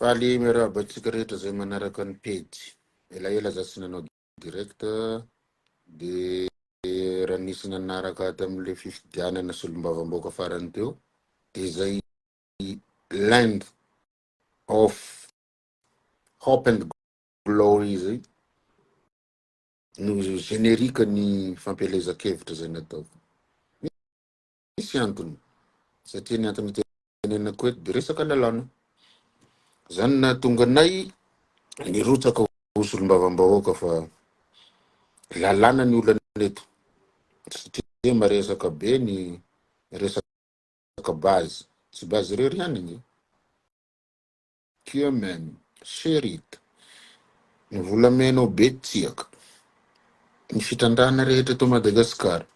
Faly miarahaba antsika rehetra izay manaraka ny pejy. Elaela za tsy nanao direct de raha nisy nanaraka ato amin'ilay fifidianana solombavambahoaka farany teo de zay Land of Hope and Glory zay no générique ny fampielezan-kevitra zay nataoko. Misy antony, satria ny antony itenenako eto de resaka lalàna. Zany nahatonga anay nirotsaka ho solombavambahoaka fa lalàna ny olana eto, satria maresaka be ny resaka base, tsy base irery ihany ange. Cumin, Cherit, ny volamena ao Betsiaka, ny fitrandrahana rehetra eto Madagasikara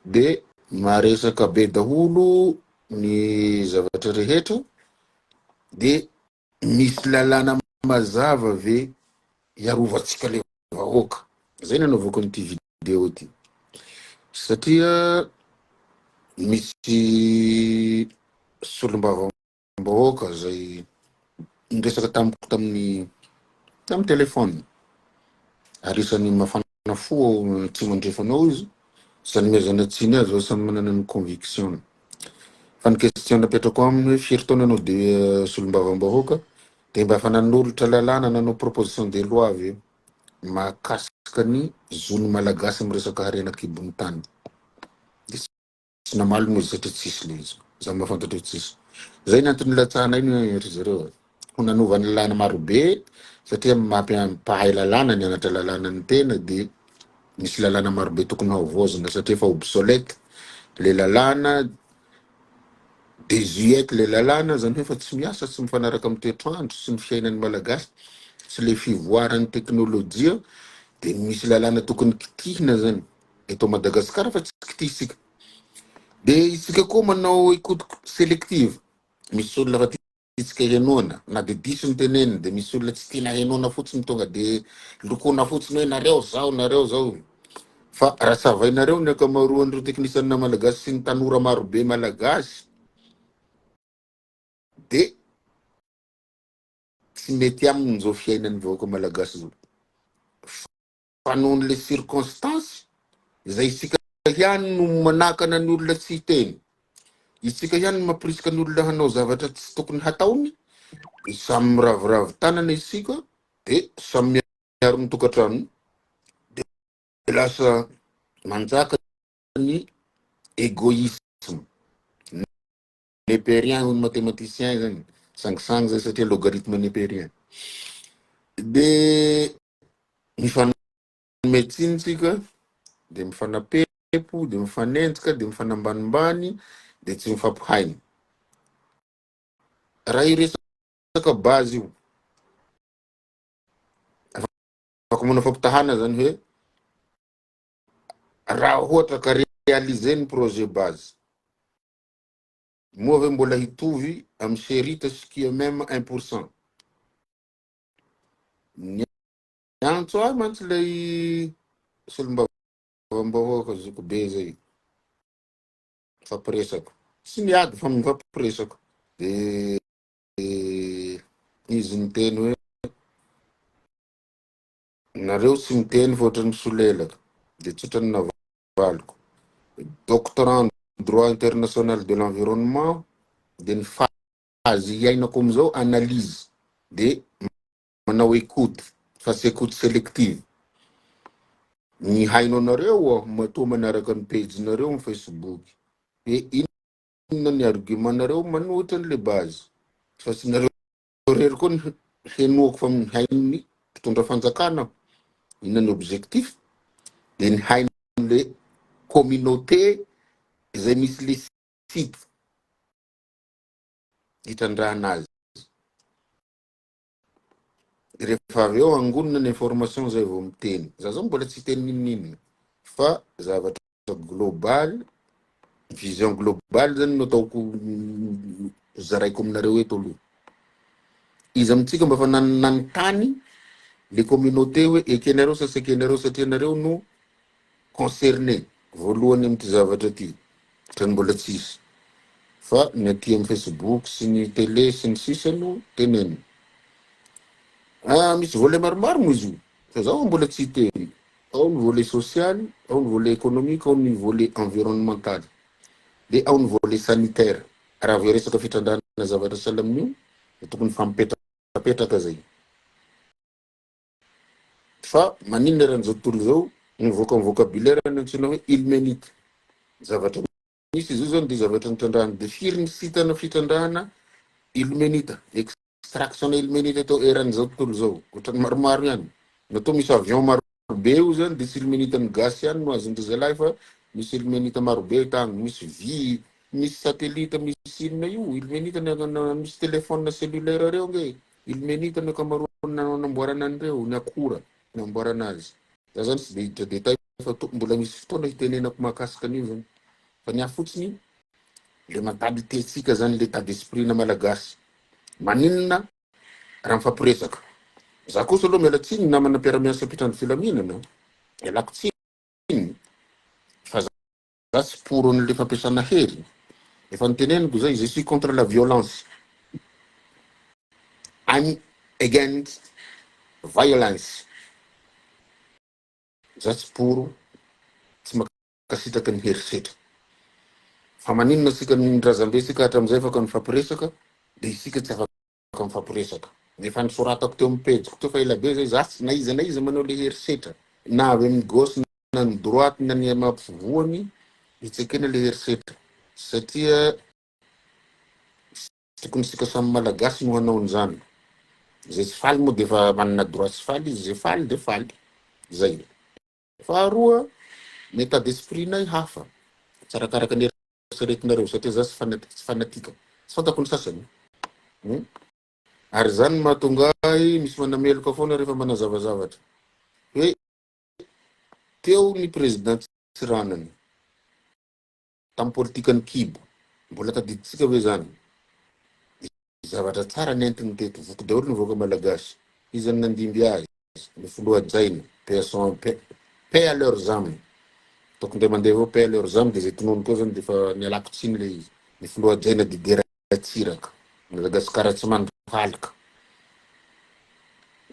dia maresaka be daholo ny zavatra rehetra dia misy lalàna mazava ve hiarovantsika le vahoaka? Zay nanaovako an'ity vidéo ity satria misy solombava bahoaka zay niresaka tamiko tamin'ny tamin'ny téléphone ary isan'ny mafana fo ao atsimo andrefana ao izy, tsy anomezana tsiny azy fa samy manana ny conviction-ny. Fa ny question napetrako aminy hoe firy taona anao de solombavambahoaka de mba efa nanolotra lalàna nanao proposition de loi ve mahakasika ny zon'ny Malagasy amin'ny resaka harena an-kibon'ny tany? De Tsy namaly moa izy satria tsisy le izy. Za mahafantatra hoe tsisy. Zay ny antony nilatsahanay ny ry zareo e. Ho nanova ny lalàna marobe satria maha mpahay lalàna nianatra lalàna ny tena de misy lalàna marobe tokony havaozina satria efa obsolète le lalàna, désuète le lalàna, zany hoe efa tsy miasa, tsy mifanaraka amin'ny toetr'andro sy ny fiainan'ny Malagasy sy le fivoaran'ny teknolojia de misy lalàna tokony kitihina zany. eto Madagasikara fa tsy kitihintsika. De isika koa manao écoute sélective. Misy olona fa tiantsika henoana, na de diso ny teneniny, de misy olona tsy tiana henoana fotsiny tonga de lokoana fotsiny hoe nareo zao, nareo zao. Fa raha savainareo ny ankamaroan'ireo teknisianina malagasy sy ny tanora marobe malagasy de tsy mety aminy zao fiainan'ny vahoaka malagasy zao. Fa noho ny le circonstance izay isika ihany no manakana ny olona tsy hiteny, isika ihany no mampirisika ny olona hanao zavatra tsy tokony hataony, de samy miraviravy tanana isika de samy miaro ny tokantranony, de lasa manjaka ny égoïsme. Népérien hoy ny mathématicien zany, sangisangy zay satria logarithme népérien. De mifanome tsiny tsika, de mifanapepo, de mifanenjika, de mifanambanimbany, de tsy mifampihaino. Raha hiresaka base io, afaka manao fampitahana zany hoe raha ohatra ka réaliser ny projet base, moa ve mbola hitovy amin'ny Cherite sy QMM 1%? Niantso ahy mantsy ilay solombavambahoaka zokibe zay, mifampiresaka. Tsy miady fa mifampiresaka. De izy niteny hoe nareo tsy miteny fa ohatran'ny misolelaka. De tsotra ny navaliko. Doctorant en droit international de l'environnement, de ny phase iainako amizao analyse. De manao écoute fa tsy écoute sélective. Ny haino anareo aho matoa manaraka ny page-nareo amin'ny Facebook. Hoe inona ny argument-nareo manohitra an'le base. Fa tsy nareo irery koa ny henoako fa ny hain'ny mpitondra fanjakana aho. Inona ny objectif? De ny hain'le communauté izay misy le site hitrandrahana azy. Rehefa avy eo angonina ny information zay vao miteny. Za zao mbola tsy hiteny n'inon'inona fa zavatra global, vision global zany no ataoko zaraiko aminareo eto aloha. Iza amintsika mba efa nanontany le communauté hoe ekenareo sa tsy ekenareo satria nareo no concerné voalohany amin'ity zavatra ity. Otrany mbola tsisy fa ny aty amin'ny Facebook sy ny télé sy ny sisa no tenenina. Ah, misy volet maromaro moa izy io, fa zaho mbola tsy hiteny. Ao ny volet social, ao ny volet économique, ao ny volet environnemental, dia ao ny volet sanitaire. Raha vao hiresaka fitrandrahana zavatra sahala amin'io dia tokony hifampipetrapetraka zay. Fa maninona eran'izao tontolo izao mivoaka amin'ny vocabulaire ny antsoina hoe ilménite? Zavatra misy izy io zany dia zavatra nitrandrahana. Dia firy ny site-na fitrandrahana ilménite, extraction-na ilménite atao eran'izao tontolo izao? Ohatran'ny maromaro ihany. Matoa misy avion marobe io zany dia tsy ilménite ny gasy ihany no azon-dry zalahy fa misy ilménite marobe tany, misy vy, misy satellite, misy inona io, ilménite ny misy téléphone cellulaire reo ange e. Ilménite ny ankamaroan'ny nanamboarana an'ireo, ny akora namboarana azy. Za zany tsy dia hiditra détail fa to mbola misy fotoana hitenenako mahakasika an'io zany. Fa ny ahy fotsiny le mentalité tsika zany, l'état d'esprit na malagasy. Maninona raha mifampiresaka? Za kosa aloha miala tsiny namana mpiara-miasa mpitandro filaminana, ialako tsiny fa za tsy pour an'le fampiasana hery. Efa noteneniko zay, je suis contre la violence. I'm against violence. Za tsy pour, tsy mankasitraka ny herisetra. Fa maninona isika ny razambe tsika hatramizay afaka nifampiresaka, de isika tsy afaka mifampiresaka. Efa nosoratako teo amin'ny pejiko teo fa ela be zay, za tsy na iza na iza manao le herisetra, na avy amin'ny gauche na ny droite na ny ampovoany, tsy ekena le herisetra. Satria tsy tokony isika samy malagasy no hanao an'izany. Izay tsy faly moa dia efa manana droit tsy faly izy, izay faly dia faly. Zay. Faharoa, ny état d'esprit-nay hafa, tsy arakaraka ny eritreretinareo satria za tsy tsy fanatique. Tsy fantako ny sasany. Ary izany no mahatonga ahy misy manameloka foana rehefa manazava zavatra. Hoe teo ny président Tsiranana tamin'ny politikan'ny kibo. Mbola tadidintsika ve izany? Zavatra tsara nentiny teto. Voky daholo ny vahoaka malagasy. Iza no nandimby azy? Ny filoha hajaina. Paix à son paix, paix à leurs âmes. Ataoko indray mandeha avao paix à leurs âmes dia izay tonony koa zany dia efa nialako tsiny ilay izy. Ny filoha hajaina Didier Ratsiraka. Madagasikara tsy mandohalika.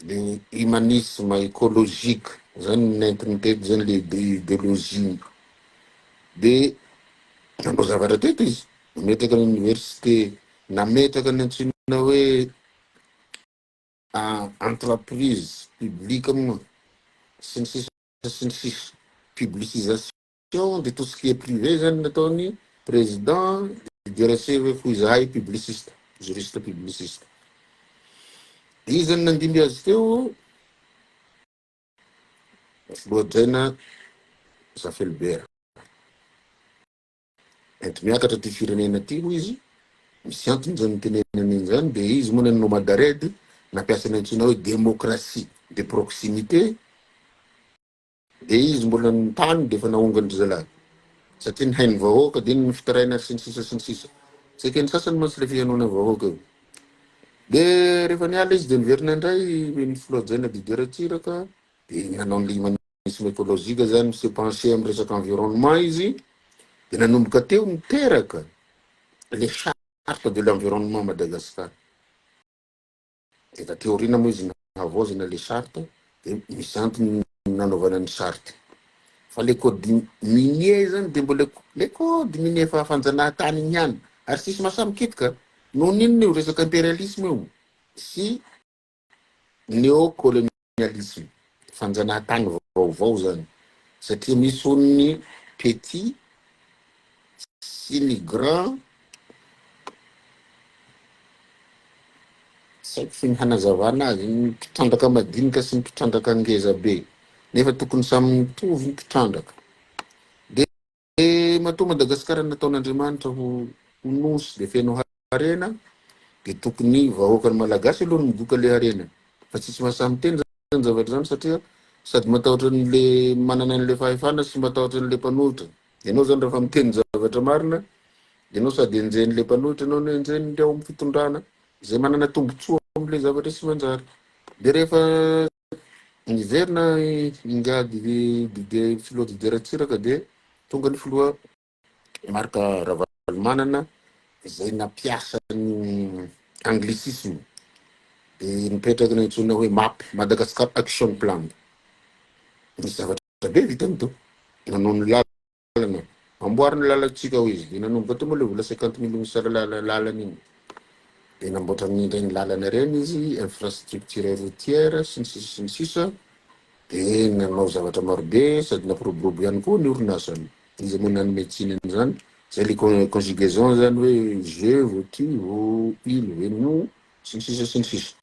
Dia humanisme écologique zany no nentiny teto zany le idéologie. Dia nanao zavatra teto izy. Nametraka ny université, nametraka ny antsoina hoe entreprise publique moa sy ny sisa sy ny sisa. Publicisation de tout ce qui est privé zany nataony président Didier Ratsiraka izahay publiciste, juriste publiciste. Iza no nandimby azy teo? Filoha Jaina Zafelibera. Enti-miakatra ity firenena ity hoy izy, misy antony izany nitenenany an'izany, dia izy moa nanao madared, nampiasa ny antsoina hoe démocratie de proximité, dia izy mbola nitany dia efa naongan-dry zalahy, satria nihaino vahoaka dia ny fitaraina sy ny sisa sy ny sisa. Tsy eken'ny sasany mantsy ilay fihainoana vahoaka io. Dia rehefa niala izy dia niverina indray ny filoha Jaina Didier Ratsiraka, dia nanao ny humanisme écologique zany, mi-se pencher amin'ny resaka environnement izy, dia nanomboka teo niteraka le charte de l'environnement Madagascar. Dia taty aoriana moa izy nahavaozana le charte, dia misy antony nanaovana ny charte. Fa le code minier zany dia mbola le code minier fa fanjanahantany iny ihany, ary tsisy mahasahy mikitika. Noho ny inona io resaka impérialisme io sy Néocolonialisme, fanjanahantany vaovao zany, satria misy hono ny petit sy ny grand, tsy haiko ny hanazavana azy, ny mpitrandraka madinika sy ny mpitrandraka ngeza be, nefa tokony samy mitovy ny mpitrandraka. Dia matoa Madagasikara nataon'Andriamanitra ho ho nosy dia feno harena dia tokony vahoakan'ny Malagasy aloha no migoka le harena fa tsisy mahasahy miteny zany zavatra zany satria sady matahotra an'le manana an'le fahefana sy matahotra an'le mpanohitra. Ianao zany rehefa miteny zavatra marina ianao sady enjehin'le mpanohitra ianao no enjehin'le ao amin'ny fitondrana izay manana tombotsoa amin'le zavatra tsy manjary. Dia rehefa Niverina ingahy Didier filoha Didier Ratsiraka dia tonga ny filoha Marc Ravalomanana izay nampiasa ny anglicisme. Dia nipetraka ny antsoina hoe map, Madagascar Action Plan. Nisy zavatra be vitany teo. Nanao ny lalana, amboary ny lalantsika hoy izy. Dia nanomboka teo moa ilay vola 50 millions lalana iny. Dia namboatra an'ireny lalana ireny izy, infrastructure routière sy ny sisa sy ny sisa. Dia nanao zavatra marobe sady nampiroborobo ihany koa ny orinasany. Iza moa nanome tsiny an'izany? Zay le conjugaison zany hoe je vos tu vos il ve nous sy ny sisa sy ny sisa.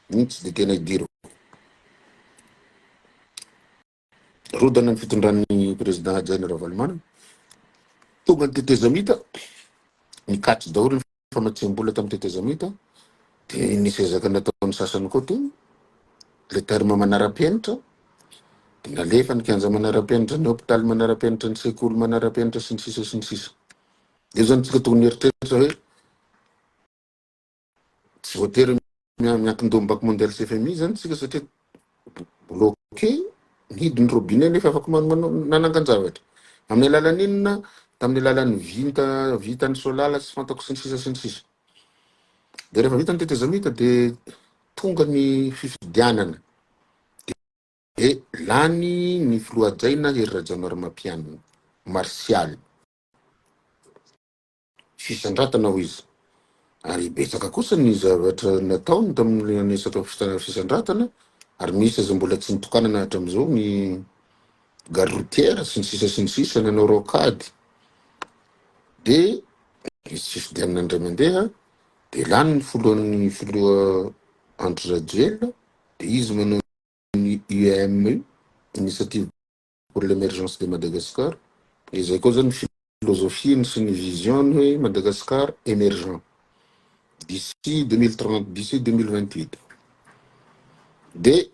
Iny tsy dia tena idirako. Rodana ny fitondran'ny président Hajaina Ravalomanana. Tonga ny tetezamita, nikatso daholo ny famatsiam-bola tamin'ny tetezamita, dia nisy ezaka nataon'ny sasany koa teo, le terme manara-penitra, dia nalefa ny kianja manara-penitra, ny hopitaly manara-penitra, ny sekoly manara-penitra, sy ny sisa sy ny sisa. Eo zany tsika tokony hieritreritra hoe tsy voatery miankin-doha amin'ny Banque Mondiale sy FMI zany tsika satria bloqué mihidy ny robinet nefa afaka nanangan-javatra. Amin'ny alalan'ny inona? Tamin'ny alalan'ny vinta vitan'ny Soalala sy fantako sy ny sisa sy ny sisa. Dia rehefa vita ny tetezamita dia tonga ny fifidianana. Dia lany ny filoha hajaina Hery Rajaonarimampianina, Martial. Fisandratana hoy izy. Ary betsaka kosa ny zavatra nataony tamin'ny resaka fisandratana ary misy aza mbola tsy nitokanana hatramin'izao ny gare routière sy ny sisa sy ny sisa, nanao rocade. Dia nisy fifidianana indray mandeha dia lany ny filohan'ny filoha Andry Rajoelina dia izy manao ny UEM io, Initiative pour l'Emergence de Madagascar, izay koa zany philosophie-ny sy ny vision-ny hoe Madagascar émergent d'ici 2030, d'ici 2028. De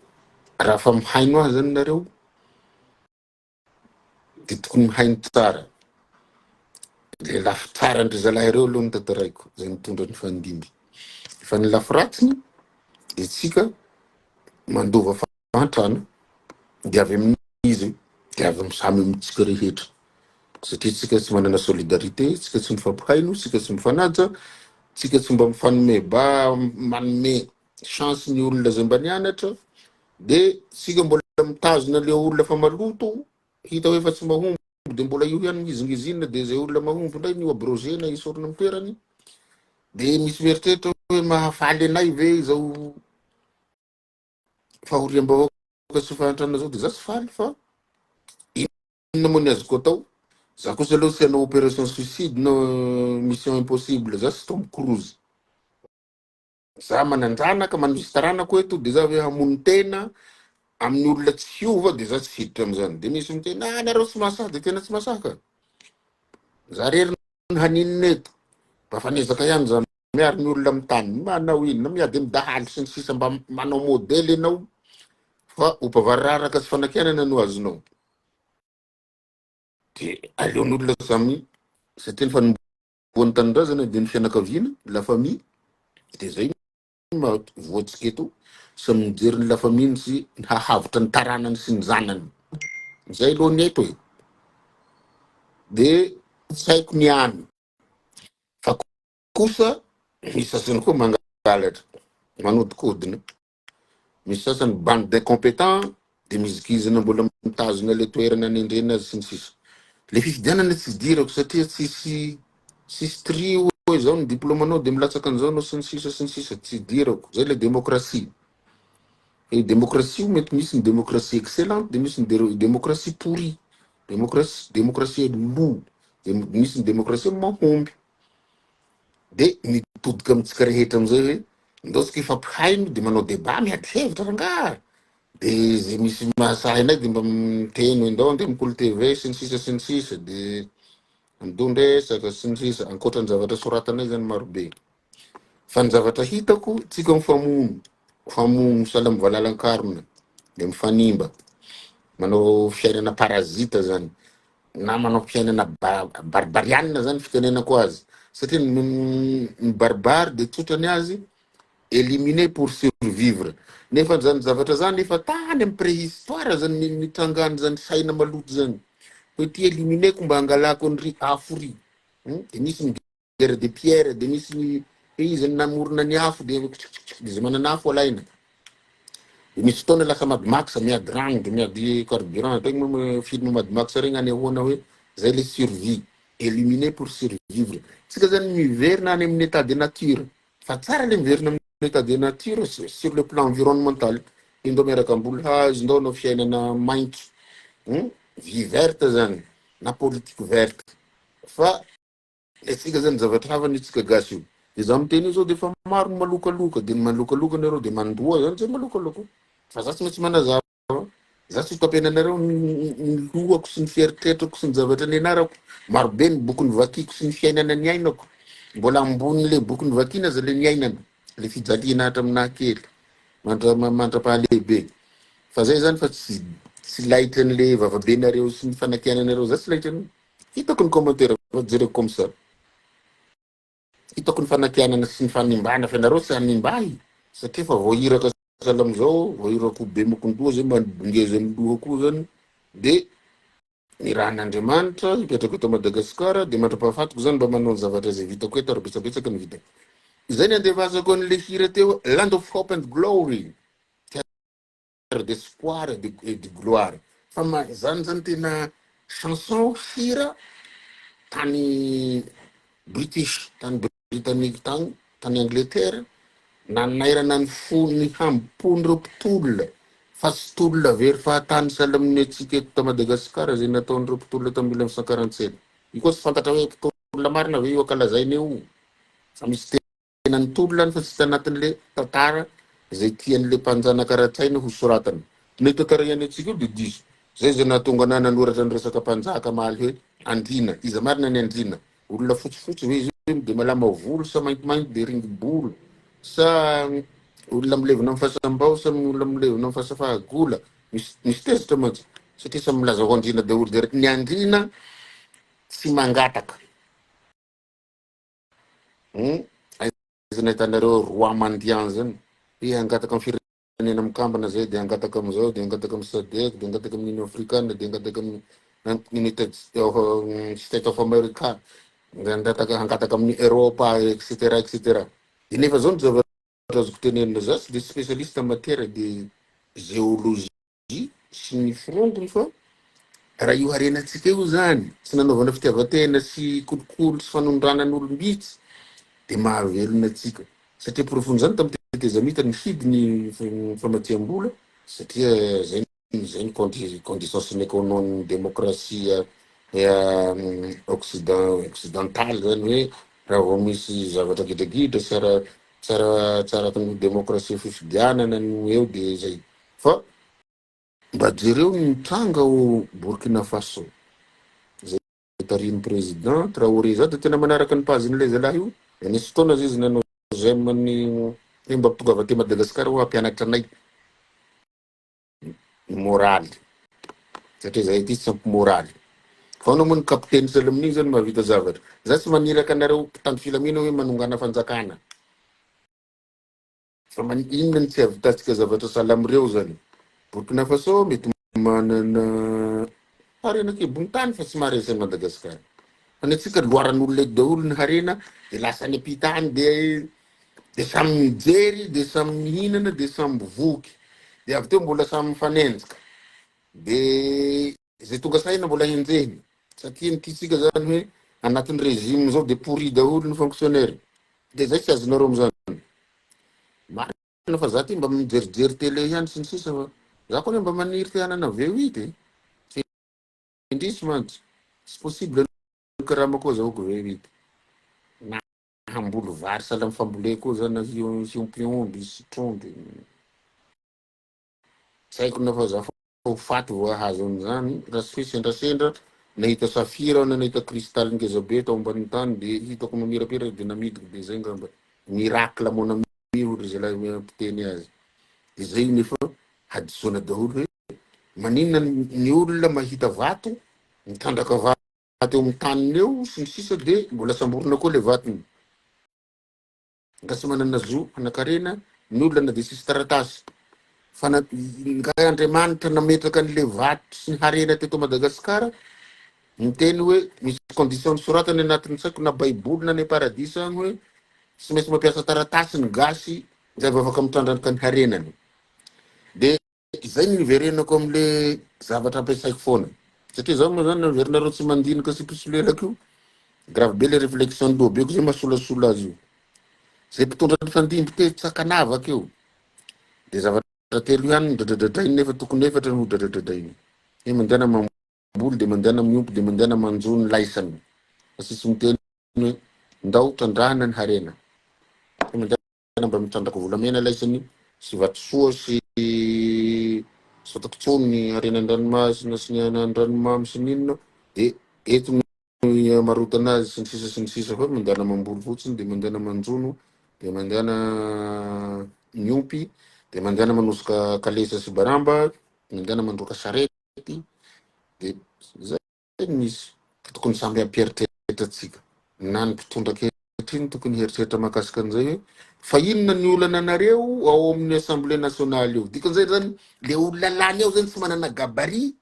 raha fa mihaino ahy zany nareo de tokony mihaino tsara. Le lafy tsaran-dry zalahy ireo aloha no tantaraiko, izay nitondra ny fandimby. Fa ny lafy ratsiny de tsika mandova fahantrana dia avy amin'iza io? Dia avy amin'ny samy amintsika rehetra. Satria tsika tsy manana solidarité, tsika tsy mifampihaino, tsika tsy mifanaja, tsika tsy mba mifanome ba manome chance ny olona izay mba nianatra, dia tsika mbola mitazona le olona fa maloto, hita hoe efa tsy mahomby dia mbola io ihany mihizingizinina, dia izay olona mahomby indray no abrogena esorina amin'ny toerany, dia misy mieritreritra hoe mahafaly anay ve izao fahoriam-bahoaka sy fahantrana zao dia za tsy faly fa inona moa ny azoko atao? Za kosa aloha tsy hanao opération suicide na mission impossible, za tsy Tom Cruise. Za manan-janaka, manisy taranako eto dia za ve hamono tena amin'ny olona tsy hiova dia za tsy hiditra amin'izany. Dia misy miteny, ah nareo tsy mahasahy, dia tena tsy mahasahy ka. Za rery no haninona eto. Mba fa niezaka ihany za miaro ny olona amin'ny taniny, manao inona, miady amin'ny dahalo sy ny sisa, mba manao modèle ianao fa opa-variraraka sy fanakianana no azonao. Dia aleon'olona samy, satria ny fanombohan'ny tanindrazana dia ny fianakaviana, la famille, dia zay no maha voantsika eto, samy mijery ny la famille-ny sy ny hahavotra ny taranany sy ny zanany. Zay aloha ny eto e. Dia tsy haiko ny any. Fa kosa misy sasany koa mangalatra, manodikodina. Misy sasany bande d'incompétents dia mizikizina mbola mitazona le toerana anendrena azy sy ny sisa. Le fifidianana tsy idirako satria tsisy tsisy tri hoe zao ny diplôme-nao dia milatsaka an'izao anao sy ny sisa sy ny sisa, tsy idirako. Zay le démocratie. Fa io démocratie io mety misy ny démocratie excellente dia misy ny démocratie pourrie, démocratie démocratie lo, dia misy ny démocratie mahomby. Dia mitodika amintsika rehetra amin'izay hoe ndao tsika hifampihaino dia manao débat miady hevitra rangaha. Dia izay misy mahasahy anay dia mba miteny hoe ndao andeha mikolo TV sy ny sisa sy ny sisa dia midon-dresaka sy ny sisa. Ankoatra ny zavatra soratanay zany marobe. Fa ny zavatra hitako, tsika mifamono, mifamono sahala amin'ny valalan-karona, dia mifanimba, manao fiainana parasite zany, na manao fiainana barbarianina zany fitenenako azy, satria ny barbare dia tsotra ny azy, éliminer pour survivre, nefa zany zavatra zany efa tany amin'ny préhistoire zany nitrangany zany saina maloto zany, hoe ty éliminer-ko mba hangalako an'ry afo ry, dia nisy ny guerre de pierre, dia nisy ny Hoe iza no namorona ny afo dia de zay manana afo alaina. De misy fotoana lasa Mad Max miady rano de miady carburant. Regny moa film Mad Max regny anehoana hoe zay le survie, éliminer pour survivre. Tsika zany miverina any amin'ny état de nature. Fa tsara le miverina amin'ny état de nature sur le plan environnemental. Indao miaraka amboly hazo, indao anao fiainana maitso. Vie verte zany na politique verte. Fa atsika zany zavatra hafa ny tsika gasy io. De za miteny io zao de efa maro ny malokaloka, de ny malokaloka nareo de mandoa zany zay malokaloka. Fa za tsy maintsy manazava. Za tsy ho ny lohako sy ny fieritreritako sy ny zavatra nianarako. Marobe ny boky novakiko sy ny fiainana niainako. Mbola ambonin'le boky novakina aza le niainana, le fijaliana hatramin'ny kely mandra-pahalehibe. Fa zay zany fa tsy laitran'le vavabenareo sy ny fanakiananareo, za tsy laitran'io. Hitako ny commentaire fa jereko comme ça. Hitako ny fanakianana sy ny fanimbana fa nareo tsy hanimba ahy satria fa voahiraka sahala amizao, voahirako be mokondoha zay manibongeza ny lohako zany, de ny rahan'Andriamanitra hipetraka eto Madagasikara de mandra-pahafatiko zany mba manao ny zavatra izay vitako eto ary betsabetsaka ny vitako. Zay ny andevazako an'le hira teo, Land of Hope and Glory, terre d'espoir et de gloire. Fa zany zany tena chanson hira tany British, tany Britannique tany, tany Angleterre, nanairana ny fo ny hampon'ireo mpitolona, fa tsy tolona very fahatany sahala amin'ny antsika eto ta Madagasikara zay nataon'ireo mpitolona tamin'ny 1947. Io koa tsy fantatra hoe mpitolona marina ve io ankalazaina io, fa misy tena nitolona any fa tsy tanatin'le tantara zay tian'le mpanjanaka ara-tsaina ho soratana. Ny tantara ihany antsika io de diso. Zay zay nahatonga anahy nanoratra ny resaka mpanjaka maly hoe andriana. Iza marina ny andriana? Olona fotsifotsy ve izy io de malama volo sa maintimainty de ringi-bolo, sa olona milevina amin'ny fasam-bao sa olona milevina amin'ny fasa-fahagola? Misy tezitra mantsy satria samy milaza ho andriana daholo, de ny andriana tsy mangataka. Aiza nahitanareo roi mendiant zany? Hoe hangataka amin'ny firenena mikambana zay, de hangataka amizao, de hangataka amin'ny SADC, de hangataka amin'ny Union africaine, de hangataka amin'ny United States of America, de hangataka amin'ny Europa, etc etc. De nefa zao ny zavatra azoko tenenina, za tsy de spécialiste en matière de géologie sy ny forongony, fa raha io harenantsika io zany tsy nanaovana fitiavan-tena sy kolikoly sy fanondranan'olom-bitsy de mahavelona atsika, satria porofon'izany tamin'ny tetezamita nifidy ny famatsiam-bola, satria zay ny condition sine qua non ny démocratie occidentale zany, hoe raha vao misy zavatra gidragidra sy ara tsara tsara ny démocratie fifidianana no eo, de zay. Fa mba jereo ny tranga ao Burkina Faso zay tarihin'ny président Traoré. Za de tena manaraka ny pazin'ilay zalahy io, de nisy fotoana zay izy nanao j'aime ny hoe mba tonga avy aty Madagasikara ho hampianatra anay ny moraly, satria zay aty tsy ampy moraly. Fa anao moa ny capitaine sahala amin'iny zany mahavita zavatra. Za tsy maniraka anareo mpitandro filamina hoe manongana fanjakana, fa inona ny tsy havitantsika zavatra sahala amin'ireo zany? Burkina Faso mety manana harena kibon'ny tany fa tsy maharesy an'i Madagasikara. Fa ny antsika loaran'olona eto daholo ny harena, de lasa any ampita any, de samy mijery, de samy mihinana, de samy voky, de avy teo mbola samy mifanenjika, de zay tonga saina mbola henjehina, satria ny tiatsika zany hoe anatin'ny régime zao de pourri daholo ny fonctionnaire, de zay tsy azonareo amizany. Marina fa za ty mba mijerijery télé ihany sy ny sisa, fa za koa mba maniry te hanana V8 e. Indrisy mantsy tsy possible ny karama koa zahoako V8 na hamboly vary sahala amin'ny famboleko koa zany, na hiompy omby sy trondro, tsy haiko na fa za fa ho faty vao hahazo an'izany, raha tsy hoe sendrasendra nahita safira aho na nahita cristal ngeza be tao ambanin'ny tany, de hitako mamirapiratra de namidiko, de zay ngamba miracle mon ami, hoy ry zalahy mpiteny azy. De zay nefa hadisoana daholo hoe maninona ny olona mahita vato, mitrandraka vato eo amin'ny taniny eo sy ny sisa, de mbola samborina koa le vatony. Nga tsy manana zo hanakarena ny olona na de tsisy taratasy? Fa na nga Andriamanitra nametraka an'le vato sy ny harena teto Madagasikara miteny hoe misy condition nosoratany anatin'ny, tsy haiko na baiboly na any paradisa agny, hoe Tsy maintsy mampiasa taratasy ny gasy zay vao afaka mitrandraka ny harenany. De izay no niverenako amle zavatra ampiasaiko foana. Satria zaho moa zany averinareo tsy mandinika sy mpisolelaka io, grave be le réflexion ny lohabeko zay mahasolasola azy io. Zay mpitondra nifandimby tetsy tsy ankanavaka io. De zavatra telo ihany no dradradradrainy nefa tokony efatra no dradradradrainy. Hoe mandehana mamboly de mandehana miompy de mandehana manjono laisany. Fa tsisy miteny hoe ndao trandrahana ny harena. Fa mandehana mba mitrandraka volamena laisany sy vatosoa sy tsy fantako intsony ny harena an-dranomasina sy ny an-dranomamy sy ny inona de eto no amarotana azy sy ny sisa sy ny sisa fa mandehana mamboly fotsiny de mandehana manjono de mandehana miompy de mandehana manosika kalesa sy baramba mandehana mandroaka sarety de zay. Teny misy ka tokony samby hampieritreritra antsika. Na ny mpitondra ankehitriny tokony hieritreritra mahakasika an'izay hoe fa inona ny olana anareo ao amin'ny Assemblée nationale io. Dikan'izay zany le olona lany ao zany tsy manana gabarit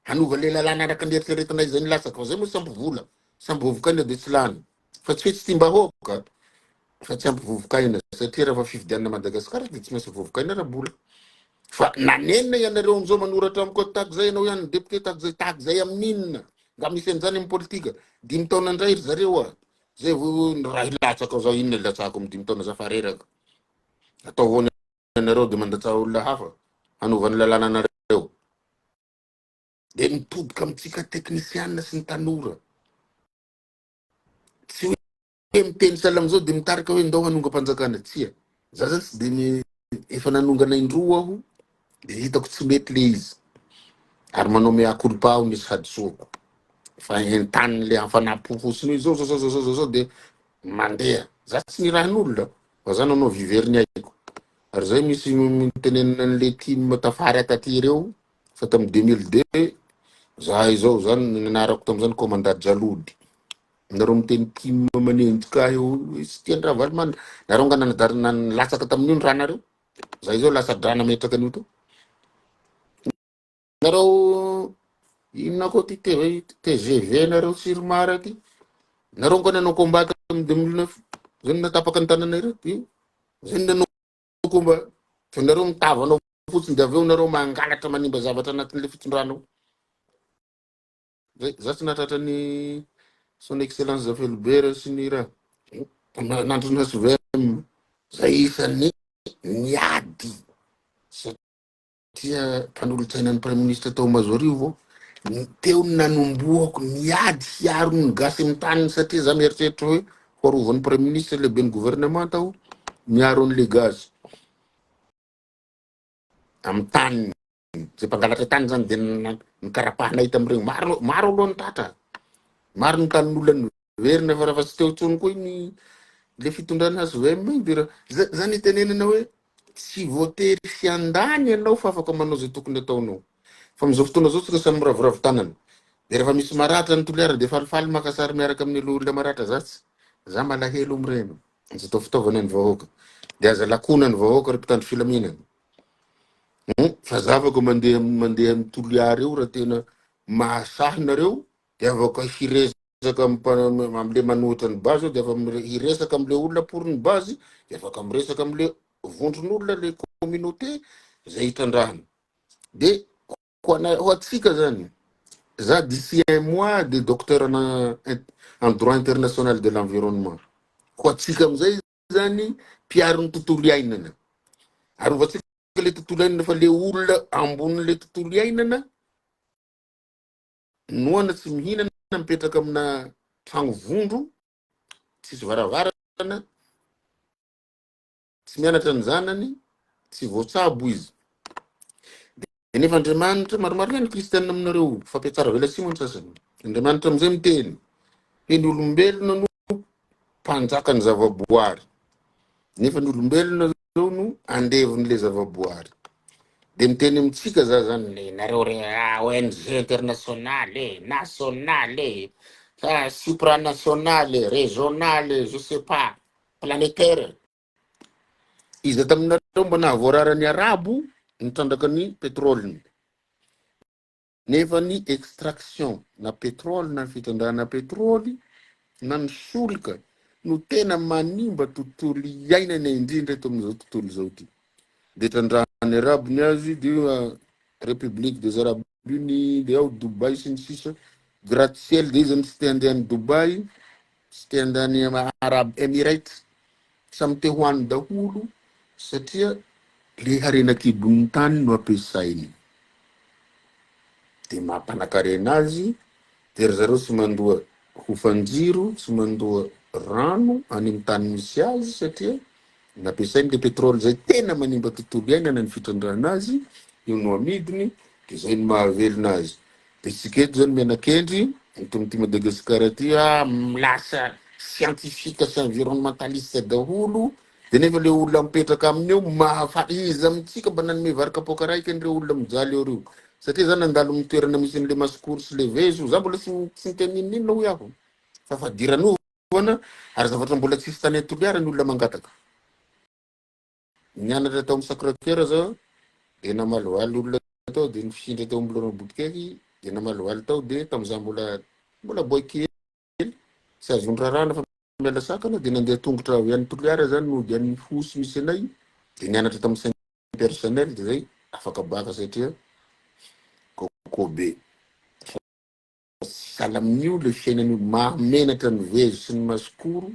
hanova le lalàna araka ny eritreretina izay nilatsaka. Fa zay moa tsy ampy vola, tsy ampy vovokaina dia tsy lany. Fa tsy hoe tsy tiam-bahoaka fa tsy ampy vovokaina satria raha fifidianana Madagasikara dia tsy maintsy vovokaina ara-bola. Fa nanenina ianareo amizao manoratra amiko ato tahaka izay ianao ihany ny député tahaka izay tahaka izay amin'inona? Nga misy an'izany amin'ny politika? Dimy taona indray ry zareo a! Zay vao raha hilatsaka ao zaho inona hilatsahako amin'ny dimy taona za fa reraka. Ataovy ahoana ianareo dia mandatsaha olona hafa hanova ny lalàna anareo. Dia mitodika amintsika teknisianina sy ny tanora. Tsy hoe miteny sahala amin'izao dia mitarika hoe ndao hanongam-panjakana. Tsia. Za zany tsy dia efa nanongana indroa aho dia hitako tsy mety le izy. Ary manao mea culpa aho nisy hadisoako. Fa entanin'le hafanam-po fotsiny hoe izao zao zao zao zao zao dia mandeha. Za tsy nirahin'olona fa za nanao vivery ny aiko. Ary zay misy mitenenana an'le team tafara taty ireo fa tamin'ny 2002 za izao zany ny anarako tamin'izany commandant Jalody. Nareo miteny tim manenjika ahy eo tsy tian'i Ravalomanana. Nareo nga nanadara nilatsaka tamin'io ny ranareo. Za izao lasa-drà nametraka an'io teo. Nareo inona koa ty TV TGV nareo tsy ry ty. Nareo nga nanao combat tamin'ny 2009. Zay no natapaka ny tanana ireto io. Zay no nanao combat. Fa nareo mitavana ao fotsiny de avy eo nareo mangalatra manimba zavatra anatin'le fitondrana ao. Zay, za tsy nahatratra ny son excellence Zafelibera sy ny raha nandrona HVM. Zay isan'ny niady satria mpanolotsaina ny praiminisitra tao Mazoarivo teo ny nanombohako niady hiaro ny gasy amin'ny taniny satria za mieritreritra hoe ho arovan'ny praiminisitra lehiben'ny gouvernement aho miaro an'le gasy amin'ny taniny. Zay mpangalatra tany zany de nikarapahanay tamin'ireo. Maro maro aloha ny tratra. Maro ny tanin'olona niverina fa raha fa tsy teo intsony koa iny le fitondrana HVM iny de raha zany itenenana hoe tsy voatery hiandany ianao fa afaka manao izay tokony ataonao. Fa amin'izao fotoana izao tsika samy miraviravy tanana. De rehefa misy maratra ny Toliara de falifaly maka sary miaraka amin'ireo olona maratra. Za tsy za malahelo amin'ireny. Aza atao fitaovana ny vahoaka. De aza lakona ny vahoaka ry mpitandro filaminana. Fa za afaka mandeha mandeha amin'ny Toliara eo raha tena mahasahy nareo de afaka hiresaka amle manohitra ny base eo de afaka hiresaka amle olona pour ny base de afaka miresaka amle vondron'olona le communauté zay hitrandrahana. De ho ana ho atsika zany za d'ici un mois de docteur en en droit international de l'environnement. Ho atsika amizay zany mpiaro ny tontolo iainana. Arovantsika le tontolo iainana fa le olona ambonin'le tontolo iainana noana tsy mihinana mipetraka amina tragno vondro tsisy varavarana tsy mianatra ny zanany tsy voatsabo izy. De nefa Andriamanitra, maromaro ihany kristianina aminareo, fampiatsara velatsihy moa ny sasany. Andriamanitra amizay miteny hoe ny olombelona no mpanjaka ny zavaboary. Nefa ny olombelona zao no andevon'le zavaboary. De miteny amintsika za zany le nareo re ONG internationale e, nationale e, supranationale, régionale, je sais pas, planétaire. Iza taminareo mba nahavoarara ny arabo nitrandraka ny pétrole-ny? Nefa ny extraction na pétrole na ny fitrandrahana pétrole na ny solika no tena manimba tontolo iainana indrindra eto amin'izao tontolo izao ity. Dia trandrahan'ny Arabo ny azy, dia République des Arabes Unis, dia ao Dubaï sy ny sisa, gratte ciel, dia iza no tsy te handeha any Dubaï, tsy te handeha any Arab Emirates, samy te ho any daholo satria le harena an-kibon'ny tany no ampiasainy. Dia maha-mpanakarena azy, dia ry zareo tsy mandoa hofan-jiro, tsy mandoa rano any amin'ny tany misy azy satria nampiasainy le pétrole izay tena manimba tontolo iainana ny fitrandrahana azy, io no amidiny, dia izay no mahavelona azy. Dia isika eto izany miana-kendry, eto amin'ity Madagasikara ity, ah, lasa scientifique sy environnementaliste daholo, dia nefa le olona mipetraka aminy eo mahafa iza amintsika mba nanome vary kapoaka raiky an'ireo olona mijaly eo ireo? Satria za nandalo amin'ny toerana misy an'le masikoro sy le vezo, za mbola tsy tsy niteny n'inon'inona hoy aho fa fadiranovana ary zavatra mbola tsisy tany Toliara ny olona mangataka. Nianatra tao amin'ny Sacré Coeur za dia namalivaly olona tao dia nifindra teo amin'ny Laurent Botokeky dia namalivaly tao dia tamin'izaho mbola mbola boay kely tsy azo nirarahana fa miala sakana dia nandeha tongotra avy any Toliara zany nody any Ihosy misy anay dia nianatra tamin'ny Saint Pierre Chanel dia zay afaka baka satria coco be fa sahala amin'io le fiainan'io mahamenatra ny vezo sy ny masikoro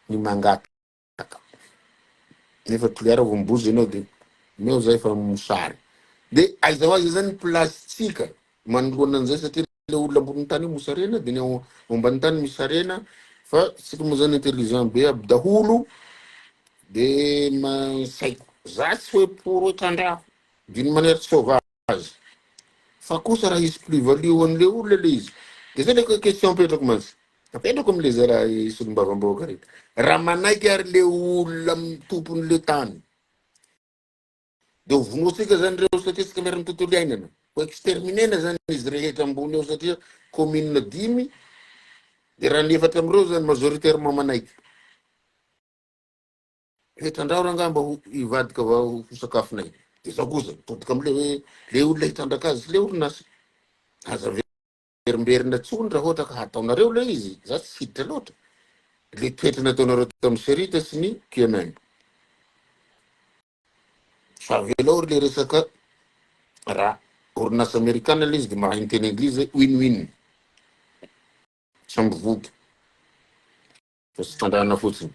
ny mangataka. Nefa Toliara vao mibozy ianao dia omeo zay fa mosary. Dia aiza ho aiza zany ny place-tsika manoloana an'izay satria le olona ambonin'ny tany io mosarena dia ny ao ambany tany misy harena fa tsika moa zany intelligent be aby daholo dia saiko za tsy hoe pour hoe trandraho d'une manière sauvage fa kosa raha hisy plus value ho an'le olona le izy dia zay le question apetrako mantsy Apetrako amle zalahy solombavambahoaka reto. Raha manaiky ary le olona tompon'le tany de ho vonoantsika zany reo satria tsika miaro ny tontolo iainana. Ho exterminena zany izy rehetra ambony eo satria commune dimy de raha ny efatra amreo zany majoritairement manaiky. Hitrandraho rangaha mba ho hivadika va ho sakafonay. De zao kosa mitodika amle hoe le olona hitrandraka azy sy le orinasa. Aza Miverimberina tsony raha ohatra ka hataonareo ilay izy, za tsy hiditra loatra, le toetra nataonareo tamin'ny Cerita sy ny QMM. Fa avelao ry le resaka raha orinasa amerikana le izy de mahay miteny anglisy zay win win. Samby voky. Fa tsy trandrahana fotsiny.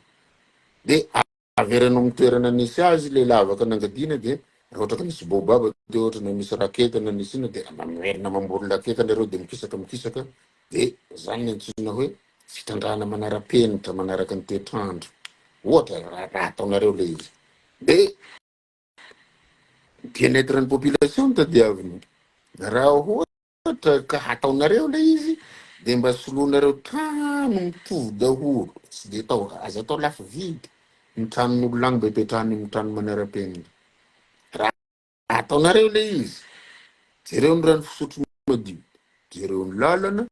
De avereno amin'ny toerana nisy azy le lavaka nangadiana de raha ohatra ka nisy baobab teo ohatra na misy raketa na nisy inona de mamerina mamboly raketa nareo de mikisaka mikisaka de zany ny antsoina hoe fitrandrahana manara-penitra manaraka ny toetr'andro ohatra raha ataonareo le izy de bien-être ny population no tadiavina raha Ohatra ka hataonareo ilay izy dia mba soloinareo trano mitovy daholo, tsy dia atao, aza atao lafo vidy ny tranon'olona agny mba hipetrahany amin'ny trano manara-penitra. Raha ataonareo ilay izy, jereo ny rano fisotro madio, jereo ny lalana,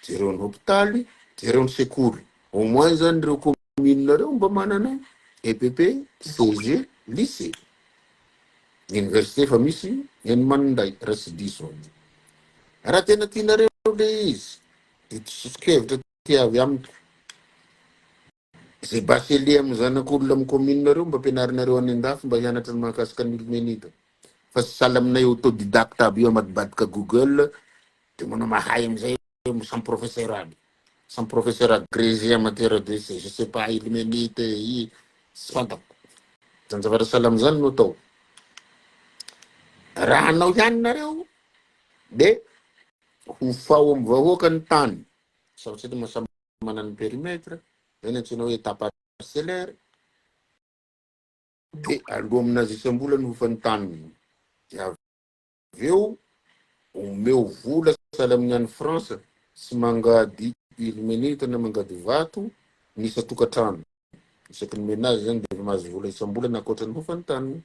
jereo ny hopitaly, jereo ny sekoly. Au moins zany ireo commune-nareo mba manana EPP, CG, lycée. Ny université efa misy eny Maninday raha tsy diso aho. Raha tena tianareo le izy dia soso-kevitra ty avy amiko. Izay bachelier amin'ny zanak'olona amin'ny commune-nareo mba ampianarinareo any an-dafy mba hianatra ny mahakasika ny ilmenita. Fa tsy sahala aminay autodidacte aby io amadibadika Google dia manao mahay amin'izay samy professeur aby. Samy professeur agrégé en matière de je sais pas ilmenite i tsy fantako. Zany zavatra sahala amin'izany no atao. Raha hanao ihany nareo de hofao amin'ny vahoaka ny tany. Satria moa samy manana ny périmètre, zay ny antsoina hoe état parcellaire. De aloha aminazy isam-bola ny hofan'ny taniny. De avy eo omeo vola sahala amin'ny any France tsy mangady ilmenite na mangady vato ny isan-tokantrano. Isaky ny ménage zany dia efa mahazo vola isam-bolana ankoatra ny hofan'ny taniny.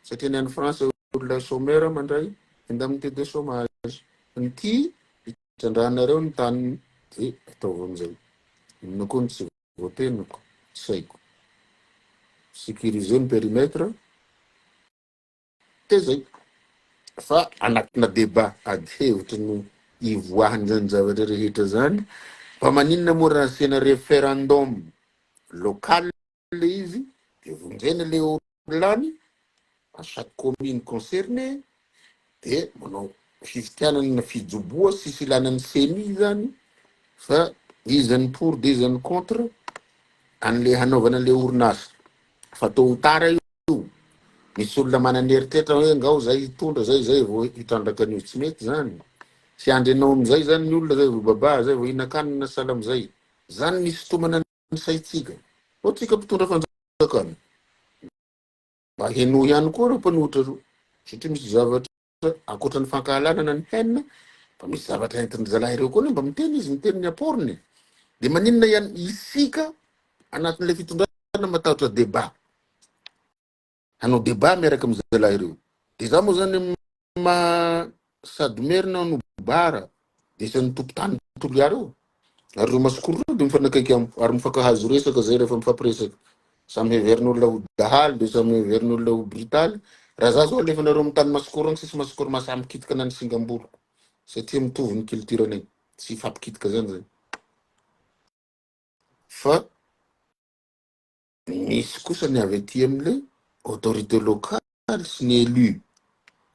Satria ny any France olona chômeur mandray indemnité de chômage. Ny ty itrandrahanareo ny taniny dia ataovy amin'izay. Inona koa no tsy voateniko? Tsy haiko. Sécuriser ny périmètre. Dia zay. Fa anatina débat, ady hevitra no ivoahan'izany zavatra rehetra zany. Fa maninona moa raha asiana référendum? local le izy de vonjena le olona any à chaque commune concernée de manao fifidianana fijoboa tsisy ilana ny CENI zany fa iza ny pour de iza ny contre an'le hanaovana le orinasa fa tôt ou tard io misy olona manana eritreritra hoe ngao zay hitondra zay zay vao hitrandraka an'io. Tsy mety zany, tsy andry anao amizay zany ny olona zay vao babà zay vao hihinan-kanina sahala amizay zany. Misy tomana ny saitsika ao tsika mpitondra fanjakana mba heno ihany koa reo mpanohitra reo satria misy zavatra ankoatra ny fankahalana na ny haine fa misy zavatra entiny zalahy ireo koa ny mba miteny izy, miteny ny aporiny. De maninona ihany isika anatin'le fitondrana matahotra débat, hanao débat miaraka amy zalahy ireo? De za moa zany ma sady merina no bara de isan'ny tompotany Toliara io ary reo masikoro reo de mifanakaiky amiko ary mifankahazo resaka zay. Rehefa mifampiresaka, samy heverin'olona ho dahalo de samy heverin'olona ho brutaly. Raha za zao alefanareo amy tany masikoro agny, tsisy masikoro mahasahy mikitika na ny singam-boloko satria mitovy ny culture anay, tsy hifampikitika zany zay. Fa misy kosa ny avy aty am'le autorité locale sy ny élu,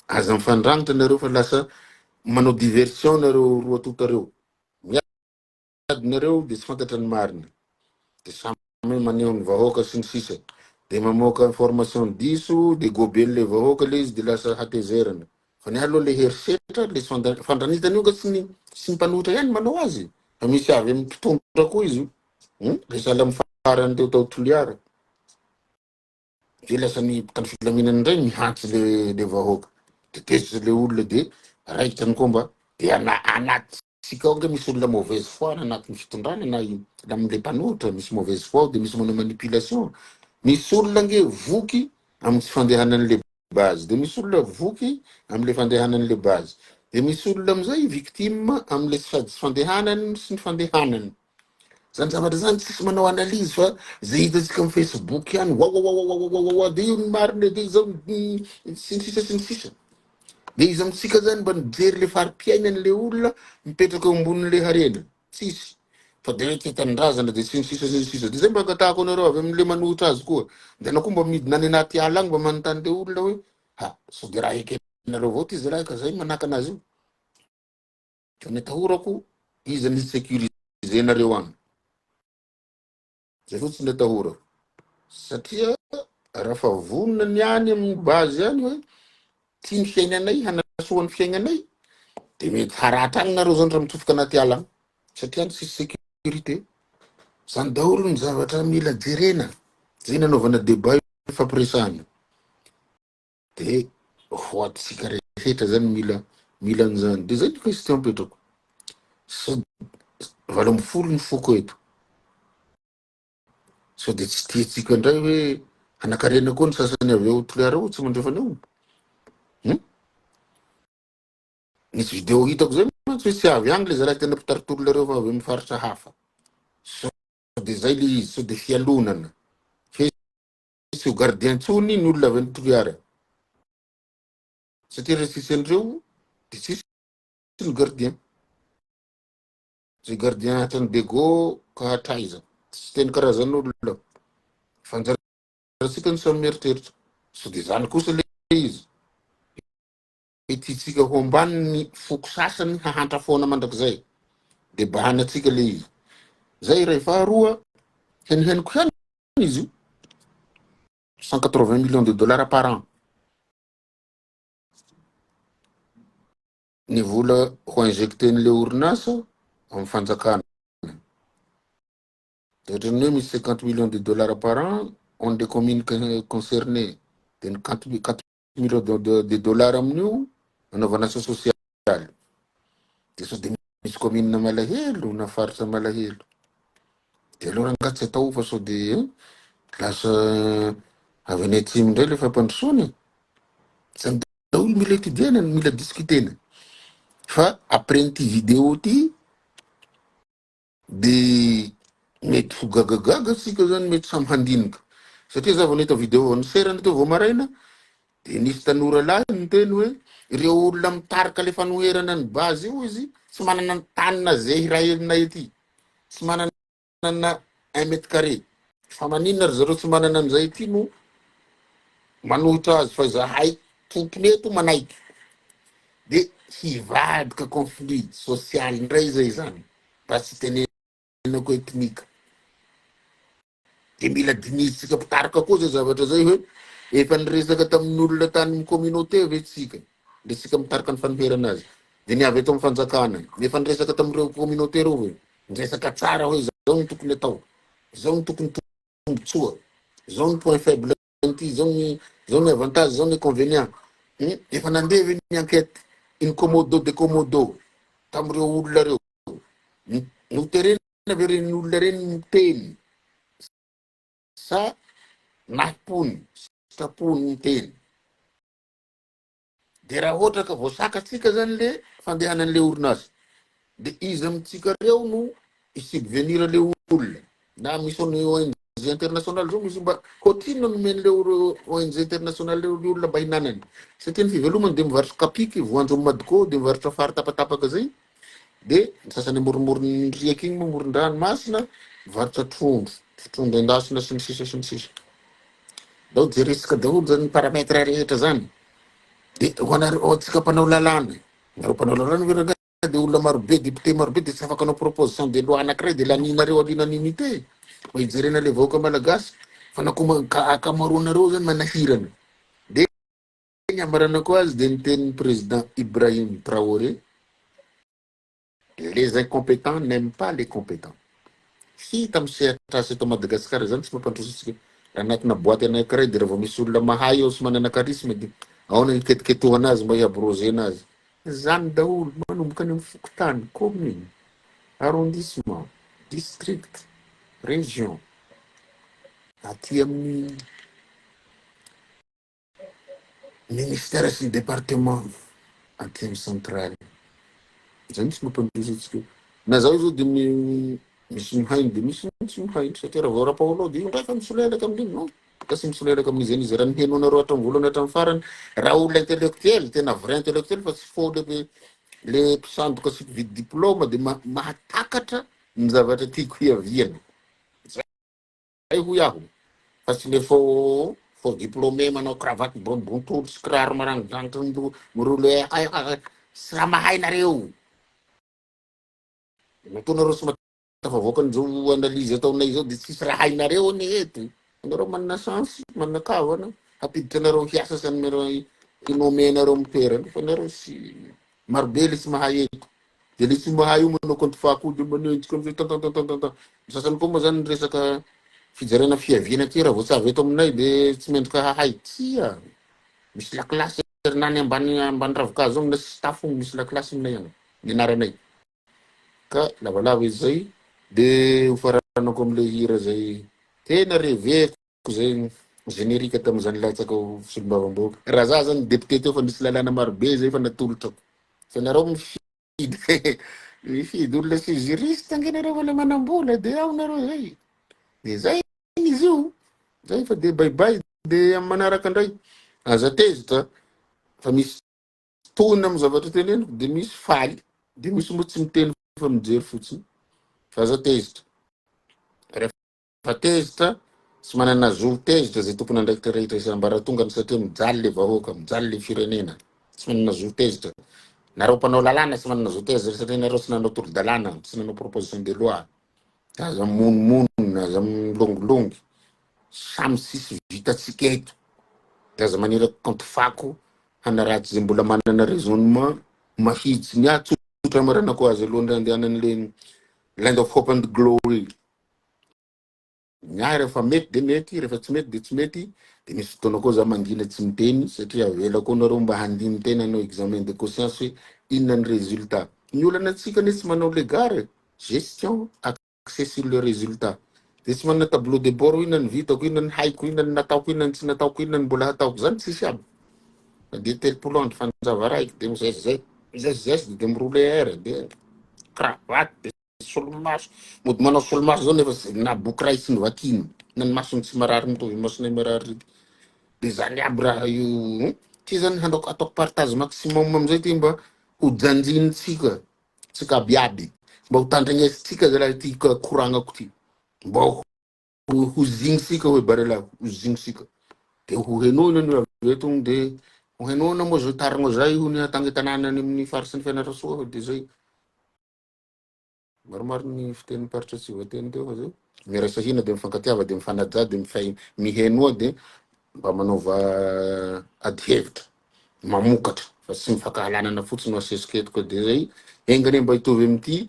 aza mifandrangitra nareo fa lasa manao diversion nareo roa tonta reo, miady nareo de tsy fantatra ny marina, de samy maneho ny vahoaka sy ny sisa, de mamoaka information diso, de gobely vahoaka le izy, de lasa hatezerana. Fa ny aloha le herisetra le fandranitana io ka tsy ny mpanohitra ihany manao azy fa misy avy amy mpitondra koa izy io. Le sahala amy farany teo tao Toliara, de lasa ny mpitandro filaminana indray mihantsy le vahoaka, de tezitra le olona, de raikitra ny komba. De anaty tsika ao nge misy olona mauvaise foi na anatin'ny fitondrana na am'le mpanohitra misy mauvaise foi, de misy manao manipulation. Misy olona nge voky amy tsy fandehanan'le base, de misy olona voky am'le fandehanan'le base, de misy olona amizay victime am'le sady tsy fandehanany sy ny fandehanany zany zavatra zany. Tsisy manao analyse fa zay hitatsika amy Facebook ihany, wawawawawawawa, de io ny marina, de zao sy ny sisa sy ny sisa. De izy amitsika zany mba nijery le fari-piainany le olona mipetraka eo ambonin'le harena, tsisy fa de hoe tia tanindrazana, de sy ny sisa sy ny sisa. De zay mba angatahako anareo avy am'le manohitra azy koa, de anao koa mba midina any anaty ala agny mba manontany le olona hoe ha sao de raha ekenareo avao ty zalahy ka zay manaka anazy io. Ka ny atahorako, iza ny sécuriser-nareo any? Zay fotsiny ny atahorako satria raha fa vonona ny any amin'ny base any hoe tia ny fiainanay, hanasoa ny fiainanay, de mety haratra any nareo zany raha mitsofoka anaty ala agny satria any tsisy sécurité zany. Daholo ny zavatra mila jerena, zay nanaovana débat ifampiresahana, de ho atsika rehetra zany mila an'izany. De zay ny question mipetrako: sao 18 ny foko eto, sao de tsy tiatsika indray hoe hanakarena koa ny sasany avy eo Toliara ao tsy mandrefana eo? Nisy vidéo hitako zay mantsy hoe tsy avy agny le zalahy tena mpitari-tolona reo fa avy amy faritra hafa. Sao de zay le izy, sao de fialonana fe tsy ho gardien ntsony ny olona avy any Toliara satria raha tsisy an'ireo de tsisy ny gardien, zay gardien hatrany Bego ka hatraiza, tsy teny karazan'olona fanjaratsika ny samy mieritreritra. Sao de zany kosa le izy tiatsika ho ambany ny foko sasany hahantra foana mandrakizay, de bahanatsika le izy zay ray. Faharoa, henohenoko ihany izy io, 180 millions de dollars par an ny vola ho injecten'le orinasa amy fanjakana, de ohatrany hoe misy 50 millions de dollars par an on des communes concernées, de ny 4 millions de dollars amin'io anaovana asa sosialy. De sao de misy commune malahelo na faritra malahelo, de aloha rangaha tsy atao fa sao de lasa avy any atsimo indray le fampandrosoana zany. Daholo mila étudiena, mila discutena. Fa après n'ity vidéo ty de mety ho gagagaga tsika zany, mety samy handinika satria za vao nahita vidéo niserana teo vao maraina, de nisy tanora lahy niteny hoe ireo olona mitarika le fanoherana ny base io izy tsy manana ny tanina zay rahelinay aty, tsy manana na 1 mètre carré. Fa maninona ry zareo tsy manana an'izay ity no manohitra azy fa izahay tompony eto manaiky. De hivadika conflit social indray zay zany mba tsy tenenako ethnique. De mila dinihintsika mpitarika koa zay zavatra zay hoe efa niresaka tamin'ny olona tany amin'ny communauté ve tsika, le tsika mitarika ny fanoherana azy. De ny avy eto amin'ny fanjakana, efa niresaka tamin'ireo communauté reo ve? Niresaka tsara hoe zao no tokony atao, zao no tokony tombotsoa, zao ny point faible an'ity, zao ny zao ny avantage, zao ny inconvénient. Efa nandeha ve ny enquête in commodo de commodo tamin'ireo olona reo? Noterena ve ireny olona ireny miteny sa nahim-pony, sitrapony niteny? De raha ohatra ka voasakatsika zany le fandehanan'le orinasa, de iza amintsika reo no hi-subvenir le olona? Na misy ny ONG international zao misy mba ohatrinona no omen'le ONG international le olona mba hinanany? Satria ny fivelomany de mivarotra kapiky, voanjo amin'ny Madco, de mivarotra fary tapatapaka zay. Dia ny sasany amoromoron'ny riaka iny moa amoron-dranomasina mivarotra trondro, trondro endasina sy ny sisa sy ny sisa. Ndao jerentsika daholo zany paramètre rehetra zany. Dia ho anareo, ho antsika mpanao lalàna, nareo mpanao lalàna ve rangahy dia olona marobe, député marobe dia tsy afaka hanao proposition de loi anankiray dia lanianareo à l'unanimité mba hijerena le vahoaka malagasy fa na koa ankamaroanareo zany manahirana. Dia Ny hamaranako azy dia ny tenin'ny Président Ibrahim Traoré, Les incompétents n'aiment pas les compétents. Hita amin'ny sehatr'asa eto Madagasikara izany tsy mampandroso antsika. Raha anatina boaty anankiray dia raha vao misy olona mahay ao sy manana charisme dia aona ny hiketoketohana azy mba hi-abrogena azy. Izany daholo manomboka any amin'ny fokontany, commune, arrondissement, district, région, aty amin'ny Ministère sy ny département aty amin'ny centrale. Zay mihitsy mampandroso antsika. Na zaho zao dia misy mihaino dia misy tsy mihaino satria raha vao Rapaolo dia io ndray fa misolelaka amin'iny non. Ka tsy misolelaka amin'iza n'iza raha ny henoanareo hatramin'ny voalohany hatramin'ny farany raha olona intellectuel tena vrai intellectuel fa tsy faux le le mpisandoka sy mpividy diplôme dia mahatakatra ny zavatra tiako hiaviana. Zay hoy aho fa tsy le faux faux diplômé manao cravate bontoly sy kiraro maranidranitra miroule tsy raha mahay nareo. Matoa nareo tsy tafavoaka an'izao analyse ataonay izao dia tsisy raha hainareo anie eto. Anareo manana chance, manana kavana hampiditra anareo hiasa sy hanome hi-nommer anareo amin'ny toerana fa nareo tsy marobe le tsy mahay eto. Dia le tsy mahay io manao compte fako dia manenjika amizay tantantantantan. Ny sasany koa moa zany ny resaka fijerena fiaviana aty raha vao tsy avy eto aminay dia tsy mendrika hahay. Tsia! Misy lakilasy ary na any ambany ambany ravikazo agny na tsisy tafo misy lakilasy aminay agny nianaranay. Ka lavalava izy zay dia ho faranako amle hira zay tena reveko. Zay générique tamin'izany latsaka ho solombavambahoaka. Raha za zany député teo fa nisy lalàna marobe zay efa natolotrako. Fa nareo mifidy mifidy olona sy juriste ange nareo fa le manambola de ao nareo zay. De zay izy io. Zay fa de bye bye de amin'ny manaraka indray. Aza tezitra fa misy tohina amin'ny zavatra teneniko de misy faly de misy moa tsy miteny fa mijery fotsiny. Fa aza tezitra. Fa tezitra, tsy manana zo ho tezitra izay tompon'andraikitra rehetra isan-ambaratongany satria mijaly le vahoaka, mijaly le firenena. Tsy manana zo ho tezitra. Nareo mpanao lalàna tsy manana zo tezitra satria nareo tsy nanao tolo-dalàna, tsy nanao proposition de loi. Aza mimonomonona, aza milongilongy. Samy tsisy vitantsika eto. De aza maniraka compte fako hanaratsy izay mbola manana raisonnement mahitsy. Ny ahy tsotra amaranako azy alohan'ny handehanan'le Land of Hope and Glory. Ny ahy rehefa mety de mety, rehefa tsy mety de tsy mety, de misy fotoana koa za mangina tsy miteny satria avela koa nareo mba handini-tena hanao examen de conscience hoe inona ny résultat. Ny olana antsika anie tsy manao legard e, gestion axée sur le résultat. De tsy manana tableau de bord hoe inona ny vitako, inona ny haiko, inona ny nataoko, inona ny tsy nataoko, inona ny mbola hataoko, zany tsisy aby. Fa de 30 andro fanjava raiky de mizesizesy, mizesizesy de mi-rouler air, de cravate, de Solomaso, mody manao solomaso zao nefa tsy na boky ray tsy novakiany, na ny masony tsy marary mitovy masonay marary reto. De zany aby raha io, ty zany handaoko ataoko partage maximum amizay ty mba ho janjinintsika tsika aby aby, mba ho tandrignesintsika zalahy ty koragnako ty, mba ho. Ho zignisika hoe Barela, ho zignisika. De ho henoina ny avy eto de ho henoina moa zao tarigno zay ho ny hatagny tanàna any amin'ny faritry ny Fianarantsoa de zay. Maromaro ny fitenim-paritra tsy voateny teo fa zay. Miraisa hina de mifankatiava de mifanajà de mifay mihenoa de mba manaova ady hevitra mamokatra fa tsy mifankahalanana fotsiny no asesika eto ka de zay. Enga anie mba hitovy amin'ity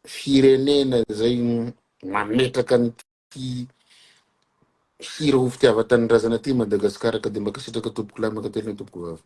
firenena zay mametraka an'ity hira ho fitiavan-tanindrazana ty Madagasikara ka dia mankasitraka tompoko lahy mankatelina tompoko vavy.